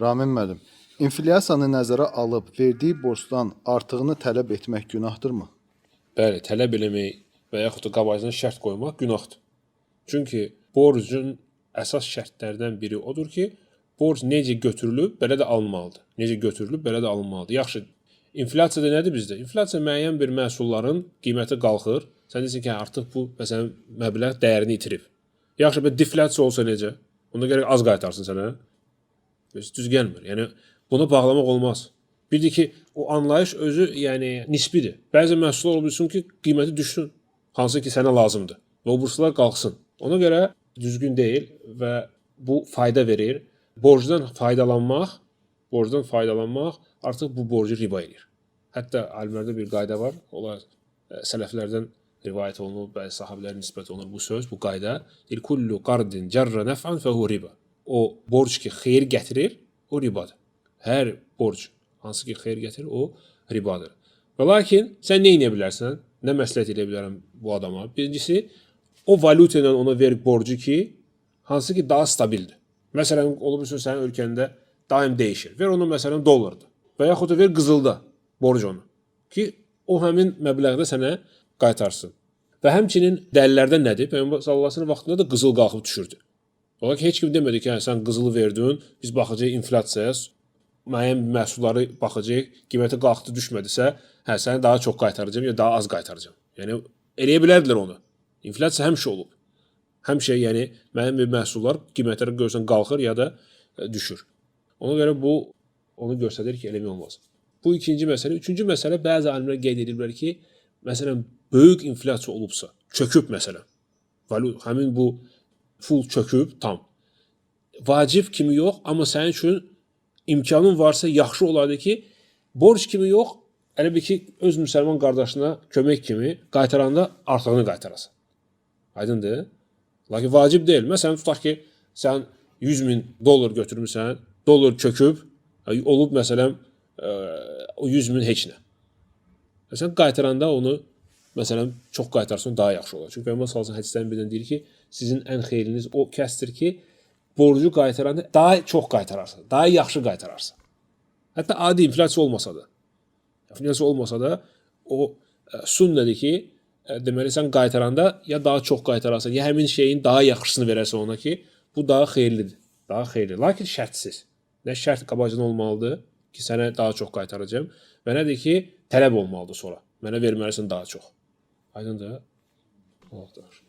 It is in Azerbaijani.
Ramin müəllim, inflyasiyanı nəzərə alıb verdiyi borcdan artığını tələb etmək günahdırmı? Bəli, tələb eləmək və yaxud da qabaqcadan şərt qoymaq günahdır. Çünki borcun əsas şərtlərdən biri odur ki, borc necə götürülüb, belə də alınmalıdır. Necə götürülüb, belə də alınmalıdır. Yaxşı, inflyasiya da nədir bizdə? İnflyasiya müəyyən bir məhsulların qiyməti qalxır. Sən deyirsən ki, hə, artıq bu məsələn məbləğ dəyərini itirib. Yaxşı, bəs deflyasiya olsa necə? Onda gərək az qaytarsın sənə. Düz gəlmir. Yəni buna bağlamaq olmaz. Bir də ki, o anlayış özü yəni nisbidir. Bəzi məhsullar ola bilsin ki, qiyməti düşsün, hansı ki sənə lazımdır və o burslar qalxsın. Ona görə düzgün deyil və bu fayda verir. Borcdan faydalanmaq, borcdan faydalanmaq artıq bu borcu riba eləyir. Hətta alimlərdə bir qayda var. Onlar sələflərdən rivayət olunur, bəzi sahabelərə nisbət olunur bu söz, bu qayda. Deyir kullu qardin carra nef'an fehu riba. O borc ki xeyir gətirir, o ribadır. Hər borc hansı ki xeyir gətirir, o ribadır. Və lakin sən nə edə bilərsən? Nə məsləhət edə bilərəm bu adama? Birincisi, o valyuta ilə ona ver borcu ki, hansı ki daha stabildir. Məsələn, ola bilsin sənin ölkəndə daim dəyişir. Ver onu məsələn dollarda və yaxud da ver qızılda borc onu ki, o həmin məbləğdə sənə qaytarsın. Və həmçinin dəlillərdən nədir? Peyğəmbər sallallahu əleyhi və səlləm vaxtında da qızıl qalxıb düşürdü. Ola ki, heç kim demədi ki, hə, sən qızılı verdin, biz baxacağıq inflyasiyaya, müəyyən məhsulları baxacağıq, qiyməti qalxdı, düşmədisə, hə, səni daha çox qaytaracağam ya daha az qaytaracağam. Yəni eləyə bilərdilər onu. İnflyasiya həmişə olub. Həmişə yəni müəyyən bir məhsullar qiymətləri görsən qalxır ya da düşür. Ona görə bu onu göstərir ki, eləmək olmaz. Bu ikinci məsələ. Üçüncü məsələ bəzi alimlər qeyd edirlər ki, məsələn böyük inflyasiya olubsa, çöküb məsələn, valyut həmin bu pul çöküb tam. Vacib kimi yox, amma sənin üçün imkanın varsa yaxşı olardı ki, borc kimi yox, elə bil ki, öz müsəlman qardaşına kömək kimi qaytaranda artığını qaytarasan. Aydındır? Lakin vacib deyil. Məsələn, tutaq ki, sən 100 min dollar götürmüsən, dollar çöküb, olub məsələn o 100 min heç nə. Sən qaytaranda onu məsələn çox qaytarsan daha yaxşı olar. Çünki Peyğəmbər sallallahu əleyhi və səlləm hədislərin birində deyir ki, sizin ən xeyriniz o kəsdir ki, borcu qaytaranda daha çox qaytararsan, daha yaxşı qaytararsan. Hətta adi inflyasiya olmasa da. İnflyasiya olmasa da o sünnədir ki, deməli sən qaytaranda ya daha çox qaytararsan, ya həmin şeyin daha yaxşısını verərsən ona ki, bu daha xeyirlidir. Daha xeyirli. Lakin şərtsiz. Nə şərt qabaqcadan olmalıdır ki, sənə daha çox qaytaracağam və nədir ki, tələb olmalıdır sonra. Mənə verməlisən daha çox. Aydındır? Allah.